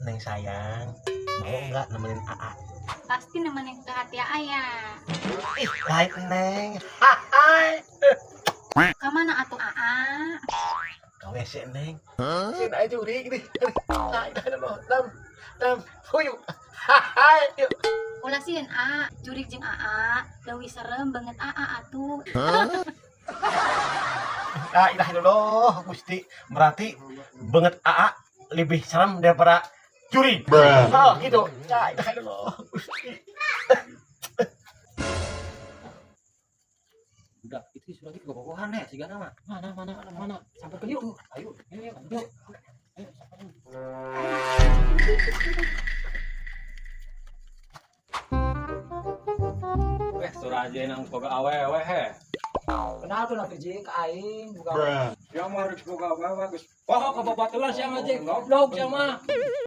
Neng sayang, mau nggak nemenin AA? Pasti nemenin ke hati ayah. Ih, lain Neng. Hai. Kamana atuh AA? Ka WC, Neng. Sini aja jurig nih. Nah, itu dam, dam, huyuk. Hai. Yuk. Ulah sieun A, jurig jeung AA, leuwih serem banget AA atuh. La ilaha illallah, Gusti. Berarti banget AA lebih serem daripada jurig. Oh, gitu. La ilaha illallah, Gusti. Udah, itu sudah lagi kebobohan ya, sigana mah. Mana mana mana mana. Sampai ke yuk. Ayo, ayo, ayo. Ayo, samperin. Eh, Suraja nang boga awewe he. Kenal tuh nanti Ji, ke aing buka. Ya mah harus boga awewe geus. Poho ka babaturan sia mah, Ji. Goblok sia mah.